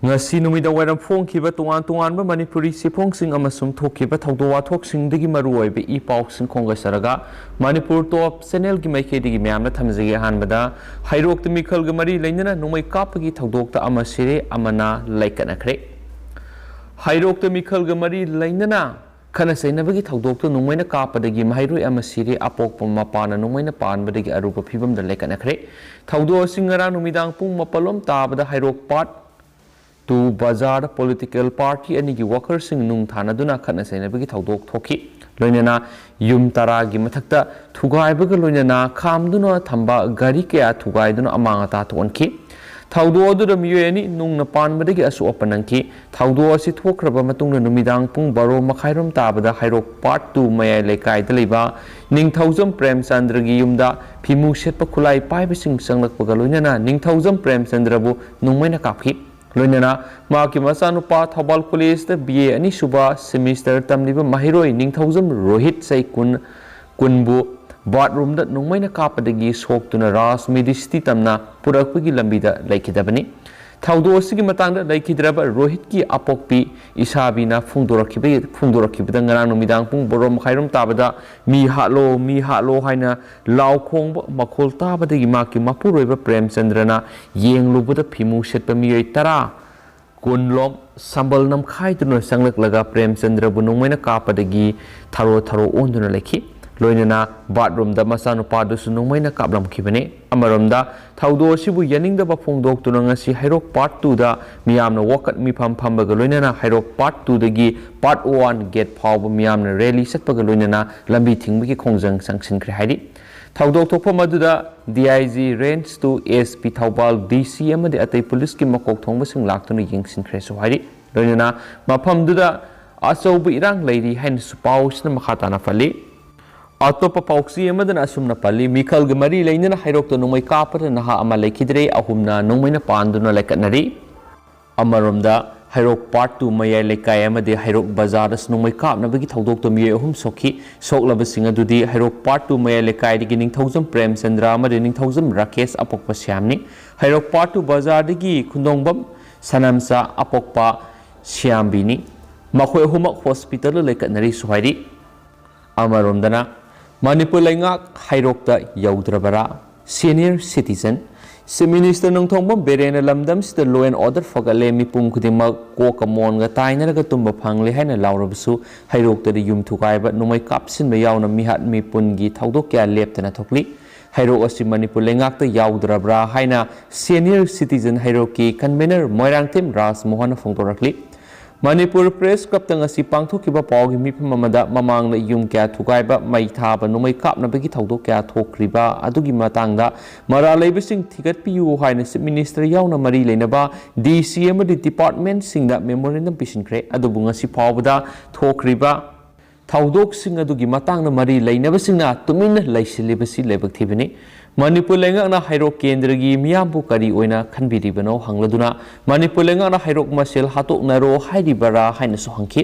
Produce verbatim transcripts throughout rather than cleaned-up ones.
ꯉꯁꯤ ꯅꯨꯃꯤꯗꯥꯡ ꯋꯥꯏꯔꯝ ꯐꯣꯡꯈꯤꯕ ꯇꯣꯉꯥꯟ ꯇꯣꯉꯥꯟꯕ ꯃꯅꯤꯄꯨꯔꯤ ꯆꯦꯐꯣꯡꯁꯤꯡ ꯑꯃꯁꯨꯡ ꯊꯣꯛꯈꯤꯕ ꯊꯧꯗꯣꯛ ꯋꯥꯊꯣꯛꯁꯤꯡꯗꯒꯤ ꯃꯔꯨꯑꯣꯏꯕ ꯏ ꯄꯥꯎꯁꯤꯡ ꯈꯣꯝꯒꯠꯆꯔꯒ ꯃꯅꯤꯄꯨꯔ ꯇꯣꯞ ꯆꯦꯅꯦꯜꯒꯤ ꯃꯥꯏꯀꯩꯗꯒꯤ ꯃꯌꯥꯝꯅ ꯊꯝꯖꯒꯦ꯫ ꯑꯍꯥꯟꯕꯗ ꯍꯩꯔꯣꯛꯇ ꯃꯤꯈꯜꯒ ꯃꯔꯤ ꯂꯩꯅꯅ ꯅꯣꯡꯃꯩ ꯀꯥꯞꯄꯒꯤ ꯊꯧꯗꯣꯛꯇ ꯑꯃ ꯁꯤꯔꯦ, ꯑꯃꯅ ꯂꯩꯀꯠꯅꯈ꯭ꯔꯦ꯫ ꯍꯩꯔꯣꯛꯇ ꯃꯤꯈꯜꯒ ꯃꯔꯤ ꯂꯩꯅꯅ ꯈꯠꯅ ꯆꯩꯅꯕꯒꯤ ꯊꯧꯗꯣꯛꯇ ꯅꯣꯡꯃꯩꯅ ꯀꯥꯞꯄꯗꯒꯤ ꯃꯍꯩꯔꯣꯏ ꯑꯃ ꯁꯤꯔꯦ, ꯑꯄꯣꯛꯄ ꯃꯄꯥꯅ ꯅꯣꯡꯃꯩꯅ ꯄꯥꯟꯕꯗꯒꯤ ꯑꯔꯨꯕ ꯐꯤꯕꯝꯗ ꯂꯩꯀꯠꯅꯈ꯭ꯔꯦ꯫ ꯊꯧꯗꯣꯛ ꯑꯁꯤ ꯉꯔꯥꯡ ꯅꯨꯃꯤꯗꯥꯡ ꯄꯨꯡ ꯃꯥꯄꯜ ꯂꯣꯝ ꯇꯥꯕꯗ ꯍꯩꯔꯣꯛ ꯄꯥꯔꯠ ꯇꯨ ꯕꯖꯥꯔꯗ ꯄꯣꯂꯤꯇꯤꯀꯦꯜ ꯄꯥꯔꯇꯤ ꯑꯅꯤꯒꯤ ꯋꯥꯀꯔꯁꯤꯡ ꯅꯨꯡ ꯊꯥꯅꯗꯨꯅ ꯈꯠꯅ ꯆꯩꯅꯕꯒꯤ ꯊꯧꯗꯣꯛ ꯊꯣꯛꯈꯤ꯫ ꯂꯣꯏꯅꯅ ꯌꯨꯝ ꯇꯔꯥꯒꯤ ꯃꯊꯛꯇ ꯊꯨꯒꯥꯏꯕꯒ ꯂꯣꯏꯅꯅ ꯈꯥꯝꯗꯨꯅ ꯊꯝꯕ ꯒꯥꯔꯤ ꯀꯌꯥ ꯊꯨꯒꯥꯏꯗꯨꯅ ꯑꯃꯥꯡ ꯑꯇꯥ ꯊꯣꯛꯍꯟꯈꯤ꯫ ꯊꯧꯗꯣꯛ ꯑꯗꯨꯗ ꯃꯤꯑꯣꯏ ꯑꯅꯤ ꯅꯨꯡꯅ ꯄꯥꯟꯕꯗꯒꯤ ꯑꯁꯣꯛ ꯑꯄꯟ ꯅꯪꯈꯤ꯫ ꯊꯧꯗꯣꯛ ꯑꯁꯤ ꯊꯣꯛꯈ꯭ꯔꯕ ꯃꯇꯨꯡꯗ ꯅꯨꯃꯤꯗꯥꯡ ꯄꯨꯡ ꯕꯥꯔꯣ ꯃꯈꯥꯏꯔꯣꯝ ꯇꯥꯕꯗ ꯍꯩꯔꯣꯛ ꯄꯥꯔꯠ ꯇꯨ ꯃꯌꯥꯏ ꯂꯩꯀꯥꯏꯗ ꯂꯩꯕ ꯅꯤꯡꯊꯧꯖꯝ ꯄ꯭ꯔꯦꯝꯆꯟꯗ꯭ꯔꯒꯤ ꯌꯨꯝꯗ ꯐꯤꯃꯨ ꯁꯦꯠꯄ ꯈꯨꯠꯂꯥꯏ ꯄꯥꯏꯕꯁꯤꯡ ꯆꯪꯂꯛꯄꯒ ꯂꯣꯏꯅꯅ ꯅꯤꯡꯊꯧꯖꯝ ꯄ꯭ꯔꯦꯝꯆꯟꯗ꯭ꯔꯕꯨ ꯅꯣꯡꯃꯩꯅ ꯀꯥꯞꯈꯤ꯫ ꯂꯣꯏꯅꯅ ꯃꯍꯥꯛꯀꯤ ꯃꯆꯥꯅꯨꯄꯥ ꯊꯧꯕꯥꯜ ꯀꯣꯂꯦꯖꯇ ꯕꯤ ꯑꯦ ꯑꯅꯤꯁꯨꯕ ꯁꯦꯃꯤꯁꯇꯔ ꯇꯝꯂꯤꯕ ꯃꯍꯩꯔꯣꯏ ꯅꯤꯡꯊꯧꯖꯝ ꯔꯣꯍꯤꯠ ꯆꯍꯤ ꯀꯨꯟ, ꯀꯨꯟꯕꯨ ꯕꯥꯠꯔꯨꯝꯗ ꯅꯣꯡꯃꯩꯅ ꯀꯥꯞꯄꯗꯒꯤ ꯁꯣꯛꯇꯨꯅ ꯔꯥꯖ ꯃꯦꯗꯤꯁꯤꯇꯤ ꯇꯝꯅ ꯄꯨꯔꯛꯄꯒꯤ ꯂꯝꯕꯤꯗ ꯂꯩꯈꯤꯗꯕꯅꯤ꯫ ꯊꯧꯗꯣꯛ ꯑꯁꯤꯒꯤ ꯃꯇꯥꯡꯗ ꯂꯩꯈꯤꯗ꯭ꯔꯕ ꯔꯣꯍꯤꯠꯀꯤ ꯑꯄꯣꯛꯄꯤ ꯏꯁꯥꯕꯤꯅ ꯐꯣꯡꯗꯣꯔꯛꯈꯤꯕ-, ꯐꯣꯡꯗꯣꯔꯛꯈꯤꯕꯗ ꯉꯔꯥꯡ ꯅꯨꯃꯤꯗꯥꯡ ꯄꯨꯡ ꯕꯥꯔꯣ ꯃꯈꯥꯏꯔꯣꯝ ꯇꯥꯕꯗ "ꯃꯤ ꯍꯥꯠꯂꯣ, ꯃꯤ ꯍꯥꯠꯂꯣ" ꯍꯥꯏꯅ ꯂꯥꯎ ꯈꯣꯡꯕ ꯃꯈꯣꯜ ꯇꯥꯕꯗꯒꯤ ꯃꯍꯥꯛꯀꯤ ꯃꯄꯨꯔꯣꯏꯕ ꯄ꯭ꯔꯦꯝꯆꯟꯗ꯭ꯔꯅ ꯌꯦꯡꯂꯨꯕꯗ ꯐꯤꯃꯨ ꯁꯦꯠꯄ ꯃꯤꯑꯣꯏ ꯇꯔꯥ ꯀꯨꯟꯂꯣꯝ ꯁꯝꯕꯜ ꯅꯝꯈꯥꯏꯗꯨꯅ ꯆꯪꯂꯛꯂꯒ ꯄ꯭ꯔꯦꯝꯆꯟꯗ꯭ꯔꯕꯨ ꯅꯣꯡꯃꯩꯅ ꯀꯥꯞꯄꯗꯒꯤ ꯊꯔꯣ ꯊꯔꯣ ꯑꯣꯟꯗꯨꯅ ꯂꯩꯈꯤ꯫ ꯂꯣꯏꯅꯅ ꯕꯥꯠꯔꯨꯝꯗ ꯃꯆꯥꯅꯨꯄꯥꯗꯨꯁꯨ ꯅꯣꯡꯃꯩꯅ ꯀꯥꯞꯂꯝꯈꯤꯕꯅꯤ꯫ ꯑꯃꯔꯣꯝꯗ ꯊꯧꯗꯣꯛ ꯑꯁꯤꯕꯨ ꯌꯥꯅꯤꯡꯗꯕ ꯐꯣꯡꯗꯣꯛꯇꯨꯅ ꯉꯁꯤ ꯍꯩꯔꯣꯛ ꯄꯥꯔꯠ ꯇꯨꯗ ꯃꯤꯌꯥꯝꯅ ꯋꯥꯀꯠ ꯃꯤꯐꯝ ꯐꯝꯕꯒ ꯂꯣꯏꯅꯅ ꯍꯩꯔꯣꯛ ꯄꯥꯔꯠ ꯇꯨꯗꯒꯤ ꯄꯥꯔꯠ ꯋꯥꯟ ꯒꯦꯠ ꯐꯥꯎꯕ ꯃꯤꯌꯥꯝꯅ ꯔꯦꯂꯤ ꯆꯠꯄꯒ ꯂꯣꯏꯅꯅ ꯂꯝꯕꯤ ꯊꯤꯡꯕꯒꯤ ꯈꯣꯡꯖꯪ ꯆꯪꯁꯤꯟꯈ꯭ꯔꯦ ꯍꯥꯏꯔꯤ꯫ ꯊꯧꯗꯣꯛ ꯊꯣꯛꯐꯝ ꯑꯗꯨꯗ D I G range two, S P Thoubal, D C ꯑꯃꯗꯤ ꯑꯇꯩ ꯄꯨꯂꯤꯁꯀꯤ ꯃꯀꯣꯛ ꯊꯣꯡꯕꯁꯤꯡ ꯂꯥꯛꯇꯨꯅ ꯌꯦꯡꯁꯤꯟꯈ꯭ꯔꯦꯁꯨ ꯍꯥꯏꯔꯤ꯫ ꯂꯣꯏꯅꯅ ꯃꯐꯝꯗꯨꯗ ꯑꯆꯧꯕ ꯏꯔꯥꯡ ꯂꯩꯔꯤ ꯍꯥꯏꯅꯁꯨ ꯄꯥꯎꯁꯤꯅ ꯃꯈꯥ ꯇꯥꯅ ꯄꯜꯂꯤ꯫ ꯑꯇꯣꯞꯄ ꯄꯥꯎꯆꯦ ꯑꯃꯗꯅ ꯑꯁꯨꯝꯅ ꯄꯜꯂꯤ, ꯃꯤꯈꯜꯒ ꯃꯔꯤ ꯂꯩꯅꯅ ꯍꯩꯔꯣꯛꯇ ꯅꯣꯡꯃꯩ ꯀꯥꯞꯄꯗ ꯅꯍꯥ ꯑꯃ ꯂꯩꯈꯤꯗ꯭ꯔꯦ, ꯑꯍꯨꯝꯅ ꯅꯣꯡꯃꯩꯅ ꯄꯥꯟꯗꯨꯅ ꯂꯩꯀꯠꯅꯔꯤ꯫ ꯑꯃꯔꯣꯝꯗ ꯍꯩꯔꯣꯛ ꯄꯥꯔꯠ ꯇꯨ ꯃꯌꯥꯏ ꯂꯩꯀꯥꯏ ꯑꯃꯗꯤ ꯍꯩꯔꯣꯛ ꯕꯖꯥꯔꯗꯁꯨ ꯅꯣꯡꯃꯩ ꯀꯥꯞꯅꯕꯒꯤ ꯊꯧꯗꯣꯛꯇ ꯃꯤꯑꯣꯏ ꯑꯍꯨꯝ ꯁꯣꯛꯈꯤ꯫ ꯁꯣꯛꯂꯕꯁꯤꯡ ꯑꯗꯨꯗꯤ ꯍꯩꯔꯣꯛ ꯄꯥꯔꯠ ꯇꯨ ꯃꯌꯥꯏ ꯂꯩꯀꯥꯏꯗꯒꯤ ꯅꯤꯡꯊꯧꯖꯝ ꯄ꯭ꯔꯦꯝꯆꯟꯗ꯭ꯔ ꯑꯃꯗꯤ ꯅꯤꯡꯊꯧꯖꯝ ꯔꯥꯀꯦꯁ ꯑꯄꯣꯛꯄ ꯁ꯭ꯌꯥꯝꯅꯤ꯫ ꯍꯩꯔꯣꯛ ꯄꯥꯔꯠ ꯇꯨ ꯕꯖꯥꯔꯗꯒꯤ ꯈꯨꯟꯗꯣꯡꯕꯝ ꯁꯅꯥꯝꯆꯥ ꯑꯄꯣꯛꯄ ꯁꯤꯌꯥꯝꯕꯤꯅꯤ꯫ ꯃꯈꯣꯏ ꯑꯍꯨꯝꯃꯛ ꯍꯣꯁꯄꯤꯇꯥꯜꯗ ꯂꯩꯈꯠꯅꯔꯤꯁꯨ ꯍꯥꯏꯔꯤ꯫ ꯑꯃꯔꯣꯝꯗꯅ, ꯃꯅꯤꯄꯨꯔ ꯂꯩꯉꯥꯛ ꯍꯩꯔꯣꯛꯇ ꯌꯧꯗ꯭ꯔꯕꯔꯥ? Senior citizen, Chief Minister Nongthombam ꯕꯤꯔꯦꯟꯅ ꯂꯝꯗꯝꯁꯤꯗ law and order ꯐꯒꯠꯂꯦ, ꯃꯤꯄꯨꯝ ꯈꯨꯗꯤꯡꯃꯛ ꯀꯣꯛꯀ ꯃꯣꯟꯒ ꯇꯥꯏꯅꯔꯒ ꯇꯨꯝꯕ ꯐꯪꯂꯦ ꯍꯥꯏꯅ ꯂꯥꯎꯔꯕꯁꯨ, ꯍꯩꯔꯣꯛꯇꯗꯤ ꯌꯨꯝ ꯊꯨꯒꯥꯏꯕ, ꯅꯣꯡꯃꯩ ꯀꯥꯞꯁꯤꯟꯕ ꯌꯥꯎꯅ ꯃꯤꯍꯥꯠ ꯃꯤꯄꯨꯟꯒꯤ ꯊꯧꯗꯣꯛ ꯀꯌꯥ ꯂꯦꯞꯇꯅ ꯊꯣꯛꯂꯤ꯫ ꯍꯩꯔꯣꯛ ꯑꯁꯤ ꯃꯅꯤꯄꯨꯔ ꯂꯩꯉꯥꯛꯇ ꯌꯥꯎꯗ꯭ꯔꯕ꯭ꯔꯥ ꯍꯥꯏꯅ Senior Citizen ꯍꯩꯔꯣꯛꯀꯤ convener ꯃꯣꯏꯔꯥꯡꯊꯦꯝ ꯔꯥꯖ ꯃꯣꯍꯟꯅ ꯐꯣꯡꯗꯣꯔꯛꯂꯤ꯫ ꯃꯅꯤꯄꯨꯔ Press Clubꯇ ꯉꯁꯤ ꯄꯥꯡꯊꯣꯛꯈꯤꯕ ꯄꯥꯎꯒꯤ ꯃꯤꯐꯝ ꯑꯃꯗ ꯃꯃꯥꯡꯗ ꯌꯨꯝ ꯀꯌꯥ ꯊꯨꯒꯥꯏꯕ, ꯃꯩ ꯊꯥꯕ, ꯅꯣꯡꯃꯩ ꯀꯥꯞꯅꯕꯒꯤ ꯊꯧꯗꯣꯛ ꯀꯌꯥ ꯊꯣꯛꯈ꯭ꯔꯤꯕ ꯑꯗꯨꯒꯤ ꯃꯇꯥꯡꯗ ꯃꯔꯥꯜ ꯂꯩꯕꯁꯤꯡ ꯊꯤꯒꯠꯄꯤꯌꯨ ꯍꯥꯏꯅ Chief Minister ꯌꯥꯎꯅ ꯃꯔꯤ ꯂꯩꯅꯕ D C ꯑꯃꯗꯤ departmentꯁꯤꯡꯗ memorandum ꯄꯤꯁꯤꯟꯈ꯭ꯔꯦ꯫ ꯑꯗꯨꯕꯨ ꯉꯁꯤ ꯐꯥꯎꯕꯗ ꯊꯣꯛꯈ꯭ꯔꯤꯕ ꯊꯧꯗꯣꯛꯁꯤꯡ ꯑꯗꯨꯒꯤ ꯃꯇꯥꯡꯗ ꯃꯔꯤ ꯂꯩꯅꯕꯁꯤꯡꯅ ꯇꯨꯃꯤꯟꯅ ꯂꯩꯁꯤꯜꯂꯤꯕꯁꯤ ꯂꯥꯏꯕꯛ ꯊꯤꯕꯅꯤ꯫ ꯃꯅꯤꯄꯨꯔ ꯂꯩꯉꯥꯛꯅ ꯍꯩꯔꯣꯛ ꯀꯦꯟꯗ꯭ꯔꯒꯤ ꯃꯤꯌꯥꯝꯕꯨ ꯀꯔꯤ ꯑꯣꯏꯅ ꯈꯟꯕꯤꯔꯤꯕꯅꯣ ꯍꯪꯂꯗꯨꯅ, ꯃꯅꯤꯄꯨꯔ ꯂꯩꯉꯥꯛꯅ ꯍꯩꯔꯣꯛ ꯃꯁꯦꯜ ꯍꯥꯠꯇꯣꯛꯅꯔꯣ ꯍꯥꯏꯔꯤꯕꯔꯥ ꯍꯥꯏꯅꯁꯨ ꯍꯪꯈꯤ꯫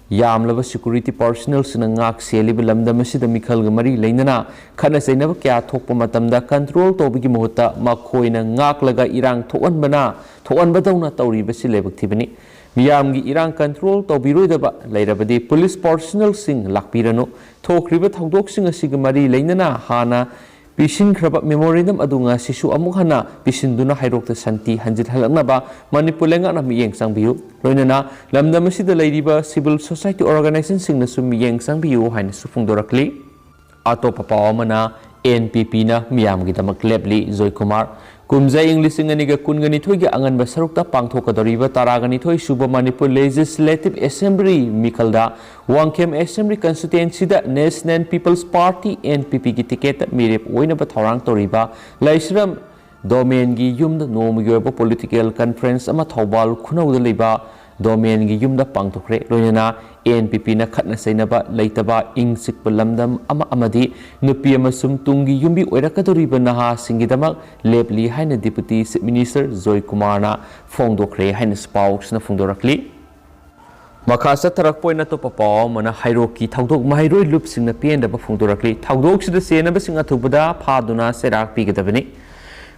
ꯌꯥꯝꯂꯕ security personnelꯁꯤꯡꯅ ꯉꯥꯛ ꯁꯦꯜꯂꯤꯕ ꯂꯝꯗꯝ ꯑꯁꯤꯗ ꯃꯤꯈꯜꯒ ꯃꯔꯤ ꯂꯩꯅꯅ ꯈꯠꯅ ꯆꯩꯅꯕ ꯀꯌꯥ ꯊꯣꯛꯄ ꯃꯇꯝꯗ control ꯇꯧꯕꯒꯤ ꯃꯍꯨꯠꯇ ꯃꯈꯣꯏꯅ ꯉꯥꯛꯂꯒ ꯏꯔꯥꯡ ꯊꯣꯛꯍꯟꯕꯅ, ꯊꯣꯛꯍꯟꯕꯗꯧꯅ ꯇꯧꯔꯤꯕꯁꯤ ꯂꯥꯏꯕꯛ ꯊꯤꯕꯅꯤ꯫ ꯃꯤꯌꯥꯝꯒꯤ ꯏꯔꯥꯡ control ꯇꯧꯕꯤꯔꯣꯏꯗꯕ ꯂꯩꯔꯕꯗꯤ police personnelꯁꯤꯡ ꯂꯥꯛꯄꯤꯔꯅꯨ꯫ ꯊꯣꯛꯈ꯭ꯔꯤꯕ ꯊꯧꯗꯣꯛꯁꯤꯡ ꯑꯁꯤꯒ ꯃꯔꯤ ꯂꯩꯅꯅ ꯍꯥꯟꯅ ꯄꯤꯁꯤꯟꯈ꯭ꯔꯕ memorandum ꯑꯗꯨ ꯉꯁꯤꯁꯨ ꯑꯃꯨꯛ ꯍꯟꯅ ꯄꯤꯁꯤꯟꯗꯨꯅ ꯍꯩꯔꯣꯛꯇ ꯁꯥꯟꯇꯤ ꯍꯟꯖꯤꯜꯍꯜꯂꯛꯅꯕ ꯃꯅꯤꯄꯨꯔ ꯂꯩꯉꯥꯛꯅ ꯃꯤꯠꯌꯦꯡ ꯆꯪꯕꯤꯌꯨ꯫ ꯂꯣꯏꯅꯅ ꯂꯝꯗꯝ ꯑꯁꯤꯗ ꯂꯩꯔꯤꯕ civil society organizationꯁꯤꯡꯅꯁꯨ ꯃꯤꯠꯌꯦꯡ ꯆꯪꯕꯤꯌꯨ ꯍꯥꯏꯅꯁꯨ ꯐꯣꯡꯗꯣꯔꯛꯂꯤ꯫ ꯑꯇꯣꯞꯄ ꯄꯥꯎ ꯑꯃꯅ, N P Pꯅ ꯃꯤꯌꯥꯝꯒꯤꯗꯃꯛ ꯂꯦꯞꯂꯤ꯫ ꯖꯣꯏꯀꯨꯃꯥꯔ꯫ ꯀꯨꯝꯖꯥ ꯏꯪ ꯂꯤꯁꯤꯡ ꯑꯅꯤꯒ ꯀꯨꯟꯒ ꯅꯤꯊꯣꯏꯒꯤ ꯑꯉꯟꯕ ꯁꯔꯨꯛꯇ ꯄꯥꯡꯊꯣꯛꯀꯗꯧꯔꯤꯕ ꯇꯔꯥꯒ ꯅꯤꯊꯣꯏ ꯁꯨꯕ Manipur Legislative Assembly ꯃꯤꯈꯜꯗ Wangkhem Assembly Constituencyꯗ National People's Party, N P Pꯒꯤ ticketꯇ ꯃꯤꯔꯦꯞ ꯑꯣꯏꯅꯕ ꯊꯧꯔꯥꯡ ꯇꯧꯔꯤꯕ ꯂꯩꯁ꯭ꯔꯝ ꯗꯣꯃꯦꯟꯒꯤ ꯌꯨꯝꯗ ꯅꯣꯡꯃꯒꯤ ꯑꯣꯏꯕ political conference ꯑꯃ ꯊꯧꯕꯥꯜ ꯈꯨꯅꯧꯗ ꯂꯩꯕ ꯗꯣꯃꯦꯟꯒꯤ ꯌꯨꯝꯗ ꯄꯥꯡꯊꯣꯛꯈ꯭ꯔꯦ꯫ ꯂꯣꯏꯅꯅ N P Pꯅ ꯈꯠꯅ ꯆꯩꯅꯕ ꯂꯩꯇꯕ, ꯏꯪ ꯆꯤꯛꯄ ꯂꯝꯗꯝ ꯑꯃ ꯑꯃꯗꯤ ꯅꯨꯄꯤ ꯑꯃꯁꯨꯡ ꯇꯨꯡꯒꯤ ꯌꯨꯝꯕꯤ ꯑꯣꯏꯔꯛꯀꯗꯧꯔꯤꯕ ꯅꯍꯥꯁꯤꯡꯒꯤꯗꯃꯛ ꯂꯦꯞꯂꯤ ꯍꯥꯏꯅ Deputy Chief Minister ꯖꯣꯏꯀꯨꯃꯥꯔꯅ ꯐꯣꯡꯗꯣꯛꯈ꯭ꯔꯦ ꯍꯥꯏꯅꯁꯨ ꯄꯥꯎꯁꯤꯅ ꯐꯣꯡꯗꯣꯔꯛꯂꯤ꯫ ꯃꯈꯥ ꯆꯠꯊꯔꯛꯄ ꯑꯣꯏꯅ ꯑꯇꯣꯞꯄ ꯄꯥꯎ ꯑꯃꯅ ꯍꯩꯔꯣꯛꯀꯤ ꯊꯧꯗꯣꯛ ꯃꯍꯩꯔꯣꯏ ꯂꯨꯞꯁꯤꯡꯅ ꯄꯦꯟꯗꯕ ꯐꯣꯡꯗꯣꯔꯛꯂꯤ꯫ ꯊꯧꯗꯣꯛꯁꯤꯗ ꯆꯦꯟꯅꯕꯁꯤꯡ ꯑꯊꯨꯕꯗ ꯐꯥꯗꯨꯅ ꯆꯩꯔꯥꯛ ꯄꯤꯒꯗꯕꯅꯤ꯫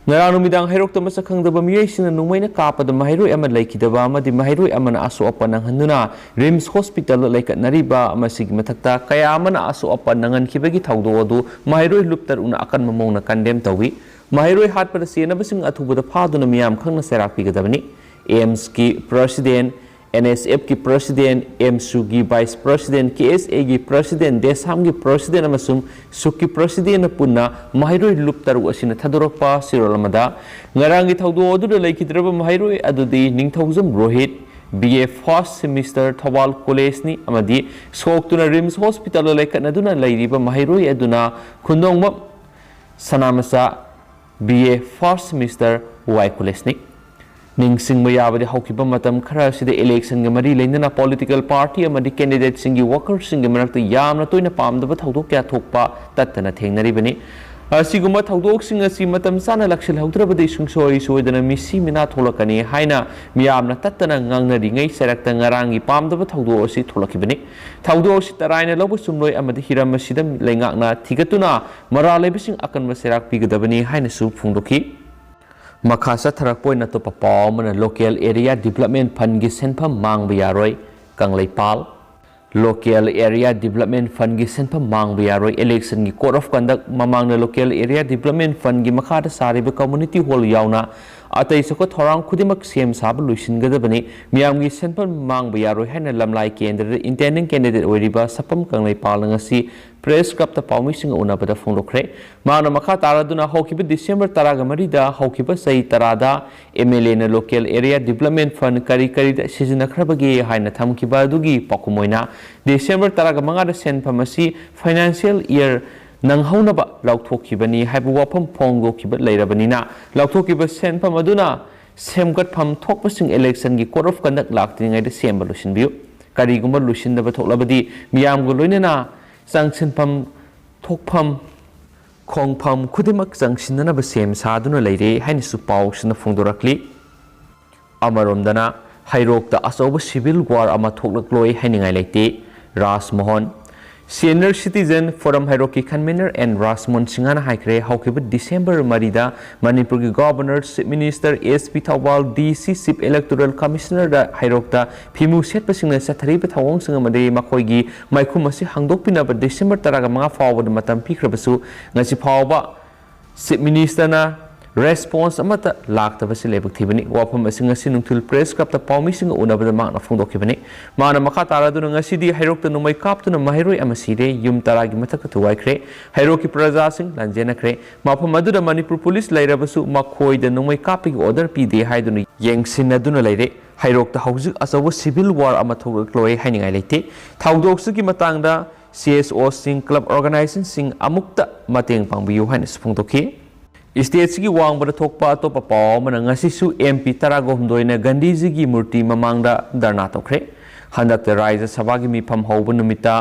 ꯉꯔꯥꯡ ꯅꯨꯃꯤꯗꯥꯡ ꯍꯩꯔꯣꯛꯇ ꯃꯁꯛ ꯈꯪꯗꯕ ꯃꯤꯑꯣꯏꯁꯤꯡꯅ ꯅꯣꯡꯃꯩꯅ ꯀꯥꯞꯄꯗ ꯃꯍꯩꯔꯣꯏ ꯑꯃ ꯂꯩꯈꯤꯗꯕ ꯑꯃꯗꯤ ꯃꯍꯩꯔꯣꯏ ꯑꯃꯅ ꯑꯁꯣꯛ ꯑꯄꯟ ꯅꯪꯍꯟꯗꯨꯅ ꯔꯤꯝꯁ ꯍꯣꯁꯄꯤꯇꯥꯜꯗ ꯂꯩꯈꯠꯅꯔꯤꯕ, ꯃꯁꯤꯒꯤ ꯃꯊꯛꯇ ꯀꯌꯥ ꯑꯃꯅ ꯑꯁꯣꯛ ꯑꯄꯟ ꯅꯪꯍꯟꯈꯤꯕꯒꯤ ꯊꯧꯗꯣꯛ ꯑꯗꯨ ꯃꯍꯩꯔꯣꯏ ꯂꯨꯞ ꯇꯔꯨꯛꯅ ꯑꯀꯟꯕ ꯃꯑꯣꯡꯗ ꯀꯟꯗꯦꯝ ꯇꯧꯏ꯫ ꯃꯍꯩꯔꯣꯏ ꯍꯥꯠꯄꯗ ꯆꯦꯟꯅꯕꯁꯤꯡ ꯑꯊꯨꯕꯗ ꯐꯥꯗꯨꯅ ꯃꯤꯌꯥꯝ ꯈꯪꯅ ꯆꯩꯔꯥꯛ ꯄꯤꯒꯗꯕꯅꯤ꯫ ꯑꯦꯝꯁꯀꯤ ꯄ꯭ꯔꯁꯤꯗꯦꯟ, ꯑꯦꯟ ꯑꯦꯁ ꯑꯦꯐꯀꯤ ꯄ꯭ꯔꯁꯤꯗꯦꯟ, ꯑꯦꯝꯁꯨꯒꯤ ꯚꯥꯏꯁ ꯄ꯭ꯔꯁꯤꯗꯦꯟ, ꯀꯦ ꯑꯦꯁ ꯑꯦꯒꯤ ꯄ꯭ꯔꯁꯤꯗꯦꯟ, ꯗꯦꯁꯥꯝꯒꯤ ꯄ꯭ꯔꯁꯤꯗꯦꯟ ꯑꯃꯁꯨꯡ ꯁꯨꯛꯀꯤ ꯄ꯭ꯔꯁꯤꯗꯦꯟꯅ ꯄꯨꯟꯅ ꯃꯍꯩꯔꯣꯏ ꯂꯨꯞ ꯇꯔꯨꯛ ꯑꯁꯤꯅ ꯊꯥꯗꯣꯔꯛꯄ ꯆꯦꯔꯣꯜ ꯑꯃꯗ, ꯉꯔꯥꯡꯒꯤ ꯊꯧꯗꯣꯛ ꯑꯗꯨꯗ ꯂꯩꯈꯤꯗ꯭ꯔꯕ ꯃꯍꯩꯔꯣꯏ ꯑꯗꯨꯗꯤ Ningthoujam Rohit, B A first semester, Thoubal ꯀꯣꯂꯦꯖꯅꯤ ꯑꯃꯗꯤ ꯁꯣꯛꯇꯨꯅ ꯔꯤꯝꯁ ꯍꯣꯁꯄꯤꯇꯥꯜꯗ ꯂꯩꯈꯠꯅꯗꯨꯅ ꯂꯩꯔꯤꯕ ꯃꯍꯩꯔꯣꯏ ꯑꯗꯨꯅ Khundongbam Sanamacha, B A first semester, Y ꯀꯣꯂꯦꯖꯅꯤ꯫ ꯅꯤꯡꯁꯤꯡꯕ ꯌꯥꯕꯗꯤ, ꯍꯧꯈꯤꯕ ꯃꯇꯝ ꯈꯔ ꯑꯁꯤꯗ ꯏꯂꯦꯛꯁꯟꯒ ꯃꯔꯤ ꯂꯩꯅꯅ ꯄꯣꯂꯤꯇꯤꯀꯦꯜ ꯄꯥꯔꯇꯤ ꯑꯃꯗꯤ ꯀꯦꯟꯗꯤꯗꯦꯠꯁꯤꯡꯒꯤ ꯋꯥꯀꯔꯁꯤꯡꯒꯤ ꯃꯔꯛꯇ ꯌꯥꯝꯅ ꯇꯣꯏꯅ ꯄꯥꯝꯗꯕ ꯊꯧꯗꯣꯛ ꯀꯌꯥ ꯊꯣꯛꯄ ꯇꯠꯇꯅ ꯊꯦꯡꯅꯔꯤꯕꯅꯤ꯫ ꯑꯁꯤꯒꯨꯝꯕ ꯊꯧꯗꯣꯛꯁꯤꯡ ꯑꯁꯤ ꯃꯇꯝ ꯆꯥꯅ ꯂꯥꯛꯁꯤꯜꯍꯧꯗ꯭ꯔꯕꯗꯤ ꯁꯨꯡꯁꯣꯏ ꯁꯣꯏꯗꯅ ꯃꯤꯁꯤ ꯃꯤꯅꯥ ꯊꯣꯛꯂꯛꯀꯅꯤ ꯍꯥꯏꯅ ꯃꯤꯌꯥꯝꯅ ꯇꯠꯇꯅ ꯉꯥꯡꯅꯔꯤꯉꯩ ꯆꯔꯛꯇ ꯉꯔꯥꯡꯒꯤ ꯄꯥꯝꯗꯕ ꯊꯧꯗꯣꯛ ꯑꯁꯤ ꯊꯣꯛꯂꯛꯈꯤꯕꯅꯤ꯫ ꯊꯧꯗꯣꯛ ꯑꯁꯤ ꯇꯔꯥꯏꯅ ꯂꯧꯕ ꯆꯨꯝꯂꯣꯏ ꯑꯃꯗꯤ ꯍꯤꯔꯝ ꯑꯁꯤꯗ ꯂꯩꯉꯥꯛꯅ ꯊꯤꯒꯠꯇꯨꯅ ꯃꯔꯥꯜ ꯂꯩꯕꯁꯤꯡ ꯑꯀꯟꯕ ꯆꯩꯔꯥꯛ ꯄꯤꯒꯗꯕꯅꯤ ꯍꯥꯏꯅꯁꯨ ꯐꯣꯡꯗꯣꯛꯈꯤ꯫ ꯃꯈꯥ ꯆꯠꯊꯔꯛꯄ ꯑꯣꯏꯅ ꯑꯇꯣꯞꯄ ꯄꯥꯎ ꯑꯃꯅ, ꯂꯣꯀꯦꯜ ꯑꯦꯔꯤꯌꯥ ꯗꯤꯕꯂꯞꯃꯦꯟ ꯐꯟꯒꯤ ꯁꯦꯟꯐꯝ ꯃꯥꯡꯕ ꯌꯥꯔꯣꯏ, ꯀꯪꯂꯩꯄꯥꯜ꯫ ꯂꯣꯀꯦꯜ ꯑꯦꯔꯤꯌꯥ ꯗꯤꯕꯂꯞꯃꯦꯟ ꯐꯟꯒꯤ ꯁꯦꯟꯐꯝ ꯃꯥꯡꯕ ꯌꯥꯔꯣꯏ꯫ ꯏꯂꯦꯛꯁꯟꯒꯤ ꯀꯣꯗ ꯑꯣꯐ ꯀꯟꯗꯛ ꯃꯃꯥꯡꯗ ꯂꯣꯀꯦꯜ ꯑꯦꯔꯤꯌꯥ ꯗꯤꯕꯂꯞꯃꯦꯟ ꯐꯟꯒꯤ ꯃꯈꯥꯗ ꯁꯥꯔꯤꯕ ꯀꯝꯃꯨꯅꯤꯇꯤ ꯍꯣꯜ ꯌꯥꯎꯅ ꯑꯇꯩ ꯆꯥꯎꯈꯠ ꯊꯧꯔꯥꯡ ꯈꯨꯗꯤꯡꯃꯛ ꯁꯦꯝ ꯁꯥꯕ ꯂꯣꯏꯁꯤꯟꯒꯗꯕꯅꯤ꯫ ꯃꯤꯌꯥꯝꯒꯤ ꯁꯦꯟꯐꯝ ꯃꯥꯡꯕ ꯌꯥꯔꯣꯏ ꯍꯥꯏꯅ ꯂꯝꯂꯥꯏ ꯀꯦꯟꯗ꯭ꯔꯗ ꯏꯟꯇꯦꯟꯗꯤꯡ ꯀꯦꯟꯗꯤꯗꯦꯠ ꯑꯣꯏꯔꯤꯕ ꯁꯄꯝ ꯀꯪꯂꯩꯄꯥꯜꯅ ꯉꯁꯤ ꯄ꯭ꯔꯦꯁ ꯀ꯭ꯂꯕꯇ ꯄꯥꯎꯃꯤꯁꯤꯡꯒ ꯎꯅꯕꯗ ꯐꯣꯡꯗꯣꯛꯈ꯭ꯔꯦ꯫ ꯃꯍꯥꯛꯅ ꯃꯈꯥ ꯇꯥꯔꯗꯨꯅ ꯍꯧꯈꯤꯕ ꯗꯤꯁꯦꯝꯕꯔ ꯇꯔꯥꯒ ꯃꯔꯤꯗ ꯍꯧꯈꯤꯕ ꯆꯍꯤ ꯇꯔꯥꯗ ꯑꯦꯝ ꯑꯦꯜ ꯑꯦꯅ ꯂꯣꯀꯦꯜ ꯑꯦꯔꯤꯌꯥ ꯗꯤꯕꯂꯞꯃꯦꯟ ꯐꯟ ꯀꯔꯤ ꯀꯔꯤꯗ ꯁꯤꯖꯤꯟꯅꯈ꯭ꯔꯕꯒꯦ ꯍꯥꯏꯅ ꯊꯝꯈꯤꯕ ꯑꯗꯨꯒꯤ ꯄꯥꯎꯈꯨꯝ ꯑꯣꯏꯅ, ꯗꯤꯁꯦꯝꯕꯔ ꯇꯔꯥꯒ ꯃꯉꯥꯗ ꯁꯦꯟꯐꯝ ꯑꯁꯤ ꯐꯥꯏꯅꯥꯟꯁꯤꯌꯦꯜ ꯏꯌꯔ ꯅꯪꯍꯧꯅꯕ ꯂꯥꯎꯊꯣꯛꯈꯤꯕꯅꯤ ꯍꯥꯏꯕ ꯋꯥꯐꯝ ꯐꯣꯡꯗꯣꯛꯈꯤꯕ ꯂꯩꯔꯕꯅꯤꯅ, ꯂꯥꯎꯊꯣꯛꯈꯤꯕ ꯁꯦꯟꯐꯝ ꯑꯗꯨꯅ ꯁꯦꯝꯒꯠꯐꯝ ꯊꯣꯛꯄꯁꯤꯡ ꯏꯂꯦꯛꯁꯟꯒꯤ ꯀꯣꯗ ꯑꯣꯐ ꯀꯟꯗꯛ ꯂꯥꯛꯇ꯭ꯔꯤꯉꯩꯗ ꯁꯦꯝꯕ ꯂꯣꯏꯁꯤꯟꯕꯤꯌꯨ꯫ ꯀꯔꯤꯒꯨꯝꯕ ꯂꯣꯏꯁꯤꯟꯗꯕ ꯊꯣꯛꯂꯕꯗꯤ ꯃꯤꯌꯥꯝꯒ ꯂꯣꯏꯅꯅ ꯆꯪꯁꯤꯟꯐꯝ ꯊꯣꯛꯐꯝ ꯈꯣꯡꯐꯝ ꯈꯨꯗꯤꯡꯃꯛ ꯆꯪꯁꯤꯟꯅꯅꯕ ꯁꯦꯝ ꯁꯥꯗꯨꯅ ꯂꯩꯔꯦ ꯍꯥꯏꯅꯁꯨ ꯄꯥꯎꯁꯤꯅ ꯐꯣꯡꯗꯣꯔꯛꯂꯤ꯫ ꯑꯃꯔꯣꯝꯗꯅ, ꯍꯩꯔꯣꯛꯇ ꯑꯆꯧꯕ ꯁꯤꯚꯤꯜ ꯋꯥꯔ ꯑꯃ ꯊꯣꯛꯂꯛꯂꯣꯏ ꯍꯥꯏꯅꯤꯡꯉꯥꯏ ꯂꯩꯇꯦ꯫ ꯔꯥꯖꯃꯣꯍꯟ꯫ Senior Citizen Forum ꯍꯩꯔꯣꯛꯀꯤ convener ꯑꯦꯟ ꯔꯥꯖꯃꯣꯍꯟ ꯁꯤꯡꯍꯅ ꯍꯥꯏꯈ꯭ꯔꯦ, ꯍꯧꯈꯤꯕ ꯗꯤꯁꯦꯝꯕꯔ ꯃꯔꯤꯗ ꯃꯅꯤꯄꯨꯔꯒꯤ Governor, Chief Minister, S P Thoubal, D C, Chief Electoral Commissionerꯗ ꯍꯩꯔꯣꯛꯇ ꯐꯤꯃꯨ ꯁꯦꯠꯄꯁꯤꯡꯅ ꯆꯠꯊꯔꯤꯕ ꯊꯧꯑꯣꯡꯁꯤꯡ ꯑꯃꯗꯤ ꯃꯈꯣꯏꯒꯤ ꯃꯥꯏꯈꯨꯝ ꯑꯁꯤ ꯍꯥꯡꯗꯣꯛꯄꯤꯅꯕ ꯗꯤꯁꯦꯝꯕꯔ ꯇꯔꯥꯃꯉꯥ ꯐꯥꯎꯕꯗ ꯃꯇꯝ ꯄꯤꯈ꯭ꯔꯕꯁꯨ, ꯉꯁꯤ ꯐꯥꯎꯕ Chief Ministerꯅ response ꯑꯃꯠꯇ ꯂꯥꯛꯇꯕꯁꯤ ꯂꯥꯏꯕꯛ ꯊꯤꯕꯅꯤ꯫ ꯋꯥꯐꯝ ꯑꯁꯤ ꯉꯁꯤ ꯅꯨꯡꯊꯤꯜ Press Clubꯇ ꯄꯥꯎꯃꯤꯁꯤꯡꯒ ꯎꯅꯕꯗ ꯃꯍꯥꯛꯅ ꯐꯣꯡꯗꯣꯛꯈꯤꯕꯅꯤ꯫ ꯃꯥꯅ ꯃꯈꯥ ꯇꯥꯔꯗꯨꯅ, ꯉꯁꯤꯗꯤ ꯍꯩꯔꯣꯛꯇ ꯅꯣꯡꯃꯩ ꯀꯥꯞꯇꯨꯅ ꯃꯍꯩꯔꯣꯏ ꯑꯃ ꯁꯤꯔꯦ, ꯌꯨꯝ ꯇꯔꯥꯒꯤ ꯃꯊꯛꯇ ꯊꯨꯒꯥꯏꯈ꯭ꯔꯦ, ꯍꯩꯔꯣꯛꯀꯤ ꯄ꯭ꯔꯖꯥꯁꯤꯡ ꯂꯥꯟꯖꯦꯟꯅꯈ꯭ꯔꯦ꯫ ꯃꯐꯝ ꯑꯗꯨꯗ ꯃꯅꯤꯄꯨꯔ ꯄꯨꯂꯤꯁ ꯂꯩꯔꯕꯁꯨ ꯃꯈꯣꯏꯗ ꯅꯣꯡꯃꯩ ꯀꯥꯞꯄꯒꯤ order ꯄꯤꯗꯦ ꯍꯥꯏꯗꯨꯅ ꯌꯦꯡꯁꯤꯟꯅꯗꯨꯅ ꯂꯩꯔꯦ꯫ ꯍꯩꯔꯣꯛꯇ ꯍꯧꯖꯤꯛ ꯑꯆꯧꯕ civil war ꯑꯃ ꯊꯣꯛꯂꯛꯂꯣꯏ ꯍꯥꯏꯅꯤꯡꯉꯥꯏ ꯂꯩꯇꯦ꯫ ꯊꯧꯗꯣꯛꯁꯤꯒꯤ ꯃꯇꯥꯡꯗ C S Oꯁꯤꯡ, club organizationꯁꯤꯡ ꯑꯃꯨꯛꯇ ꯃꯇꯦꯡ ꯄꯥꯡꯕꯤꯌꯨ ꯍꯥꯏꯅꯁꯨ ꯐꯣꯡꯗꯣꯛꯈꯤ꯫ Stateꯁꯤꯒꯤ ꯋꯥꯡꯃꯗ ꯊꯣꯛꯄ ꯑꯇꯣꯞꯄ ꯄꯥꯎ ꯑꯃꯅ, ꯉꯁꯤꯁꯨ M P ꯇꯔꯥꯒ ꯍꯨꯝꯗꯣꯏꯅ ꯒꯥꯟꯙꯤꯖꯤꯒꯤ ꯃꯨꯔꯇꯤ ꯃꯃꯥꯡꯗ ꯙꯔꯅꯥ ꯇꯧꯈ꯭ꯔꯦ꯫ ꯍꯟꯗꯛꯇ ꯔꯥꯖ꯭ꯌ ꯁꯚꯥꯒꯤ ꯃꯤꯐꯝ ꯍꯧꯕ ꯅꯨꯃꯤꯠꯇ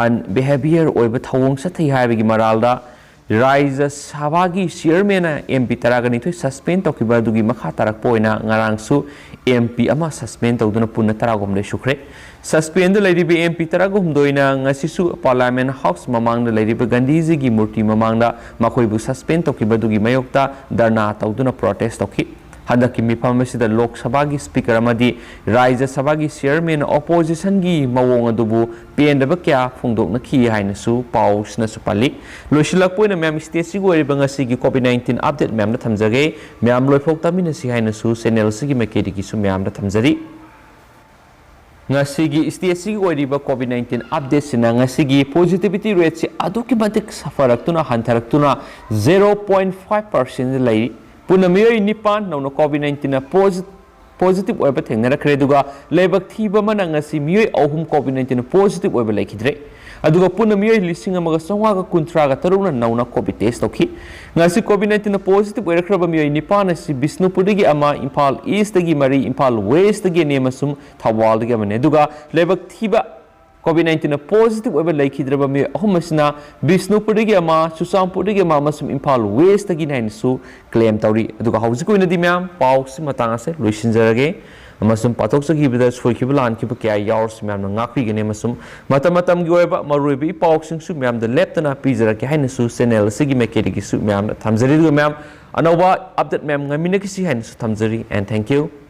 unbehavior ꯑꯣꯏꯕ ꯊꯧꯑꯣꯡ ꯆꯠꯊꯩ ꯍꯥꯏꯕꯒꯤ ꯃꯔꯥꯜꯗ ꯔꯥꯖ꯭ꯌ ꯁꯚꯥꯒꯤ chairmanꯅ M P ꯇꯔꯥꯒ ꯅꯤꯊꯣꯏ suspend ꯇꯧꯈꯤꯕ ꯑꯗꯨꯒꯤ ꯃꯈꯥ ꯇꯥꯔꯛꯄ ꯑꯣꯏꯅ ꯉꯔꯥꯡꯁꯨ M P ꯑꯃ suspend ꯇꯧꯗꯨꯅ ꯄꯨꯟꯅ ꯇꯔꯥꯍꯨꯝꯗꯣꯏ ꯁꯨꯈ꯭ꯔꯦ꯫ Suspendꯗ ꯂꯩꯔꯤꯕ M P ꯇꯔꯥꯍꯨꯝꯗꯣꯏꯅ ꯉꯁꯤꯁꯨ Parliament House ꯃꯃꯥꯡꯗ ꯂꯩꯔꯤꯕ ꯒꯥꯟꯙꯤꯖꯤꯒꯤ ꯃꯨꯔꯇꯤ ꯃꯃꯥꯡꯗ ꯃꯈꯣꯏꯕꯨ suspend ꯇꯧꯈꯤꯕ ꯑꯗꯨꯒꯤ ꯃꯥꯌꯣꯛꯇ ꯙꯔꯅꯥ ꯇꯧꯗꯨꯅ protest ꯇꯧꯈꯤ꯫ ꯍꯟꯗꯛꯀꯤ ꯃꯤꯐꯝ ꯑꯁꯤꯗ ꯂꯣꯛ ꯁꯚꯥꯒꯤ Speaker ꯑꯃꯗꯤ ꯔꯥꯖ꯭ꯌ ꯁꯚꯥꯒꯤ chairmanꯅ oppositionꯒꯤ ꯃꯑꯣꯡ ꯑꯗꯨꯕꯨ ꯄꯦꯟꯗꯕ ꯀꯌꯥ ꯐꯣꯡꯗꯣꯛꯅꯈꯤ ꯍꯥꯏꯅꯁꯨ ꯄꯥꯎꯁꯤꯅꯁꯨ ꯄꯜꯂꯤ꯫ ꯂꯣꯏꯁꯤꯜꯂꯛꯄ ꯑꯣꯏꯅ ꯃꯌꯥꯝ, stateꯁꯤꯒꯤ ꯑꯣꯏꯔꯤꯕ ꯉꯁꯤꯒꯤ COVID nineteen update ꯃꯌꯥꯝꯗ ꯊꯝꯖꯒꯦ꯫ ꯃꯌꯥꯝ ꯂꯣꯏꯐꯥꯎ ꯇꯥꯃꯤꯟꯅꯁꯤ ꯍꯥꯏꯅꯁꯨ channelꯁꯤꯒꯤ ꯃꯥꯏꯀꯩꯗꯒꯤꯁꯨ ꯃꯌꯥꯝꯗ ꯊꯝꯖꯔꯤ꯫ ꯉꯁꯤꯒꯤ stateꯁꯤꯒꯤ ꯑꯣꯏꯔꯤꯕ COVID nineteen updateꯁꯤꯅ ꯉꯁꯤꯒꯤ positivity rateꯁꯤ ꯑꯗꯨꯛꯀꯤ ꯃꯇꯤꯛ ꯁꯥꯐꯔꯛꯇꯨꯅ, ꯍꯟꯊꯔꯛꯇꯨꯅ zero point five percent ꯂꯩꯔꯤ꯫ ꯄꯨꯟꯅ ꯃꯤꯑꯣꯏ ꯅꯤꯄꯥꯟ ꯅꯧꯅ COVID nineteenꯅ posi-, positive ꯑꯣꯏꯕ ꯊꯦꯡꯅꯔꯛꯈ꯭ꯔꯦ꯫ ꯑꯗꯨꯒ ꯂꯥꯏꯕꯛ ꯊꯤꯕ ꯑꯃꯅ ꯉꯁꯤ ꯃꯤꯑꯣꯏ ꯑꯍꯨꯝ COVID nineteenꯅ positive ꯑꯣꯏꯕ ꯂꯩꯈꯤꯗ꯭ꯔꯦ꯫ ꯑꯗꯨꯒ ꯄꯨꯟꯅ ꯃꯤꯑꯣꯏ ꯂꯤꯁꯤꯡ ꯑꯃꯒ ꯆꯥꯝꯃꯉꯥꯒ ꯀꯨꯟꯊ꯭ꯔꯥꯒ ꯇꯔꯨꯛꯅ ꯅꯧꯅ COVID test ꯇꯧꯈꯤ꯫ ꯉꯁꯤ COVID nineteenꯅ positive ꯑꯣꯏꯔꯛꯈ꯭ꯔꯕ ꯃꯤꯑꯣꯏ ꯅꯤꯄꯥꯟ ꯑꯁꯤ ꯕꯤꯁꯅꯨꯄꯨꯔꯗꯒꯤ ꯑꯃ, ꯏꯝꯐꯥꯜ Eastꯇꯒꯤ ꯃꯔꯤ, ꯏꯝꯐꯥꯜ Westꯇꯒꯤ ꯑꯅꯤ ꯑꯃꯁꯨꯡ ꯊꯧꯕꯥꯜꯗꯒꯤ ꯑꯃꯅꯤ꯫ ꯑꯗꯨꯒ ꯂꯥꯏꯕꯛ ꯊꯤꯕ COVID nineteenꯅ positive ꯑꯣꯏꯕ ꯂꯩꯈꯤꯗ꯭ꯔꯕ ꯃꯤꯑꯣꯏ ꯑꯍꯨꯝ ꯑꯁꯤꯅ ꯕꯤꯁꯅꯨꯄꯨꯔꯗꯒꯤ ꯑꯃ, ꯆꯨꯔꯆꯥꯟꯄꯨꯔꯗꯒꯤ ꯑꯃ ꯑꯃꯁꯨꯡ ꯏꯝꯐꯥꯜ Westꯇꯒꯤꯅꯤ ꯍꯥꯏꯅꯁꯨ claim ꯇꯧꯔꯤ꯫ ꯑꯗꯨꯒ ꯍꯧꯖꯤꯛ ꯑꯣꯏꯅꯗꯤ ꯃꯌꯥꯝ, ꯄꯥꯎꯁꯤ ꯃꯇꯥꯡ ꯑꯁꯦ ꯂꯣꯏꯁꯤꯟꯖꯔꯒꯦ꯫ ꯑꯃꯁꯨꯡ ꯄꯥꯊꯣꯛꯆꯈꯤꯕꯗ ꯁꯣꯏꯈꯤꯕ ꯂꯥꯟꯈꯤꯕ ꯀꯌꯥ ꯌꯥꯎꯔꯁꯨ ꯃꯌꯥꯝꯅ ꯉꯥꯛꯄꯤꯒꯅꯤ ꯑꯃꯁꯨꯡ ꯃꯇꯝ ꯃꯇꯝꯒꯤ ꯑꯣꯏꯕ ꯃꯔꯨꯑꯣꯏꯕ ꯏꯄꯥꯎꯁꯤꯡꯁꯨ ꯃꯌꯥꯝꯗ ꯂꯦꯞꯇꯅ ꯄꯤꯖꯔꯛꯀꯦ ꯍꯥꯏꯅꯁꯨ ꯆꯦꯅꯦꯜ ꯑꯁꯤꯒꯤ ꯃꯥꯏꯀꯩꯗꯒꯤꯁꯨ ꯃꯌꯥꯝꯗ ꯊꯝꯖꯔꯤ꯫ ꯑꯗꯨꯒ ꯃꯌꯥꯝ ꯑꯅꯧꯕ ꯑꯞꯗꯦꯠ ꯃꯌꯥꯝ ꯉꯥꯏꯃꯤꯟꯅꯈꯤꯁꯤ ꯍꯥꯏꯅꯁꯨ ꯊꯝꯖꯔꯤ꯫ And thank you.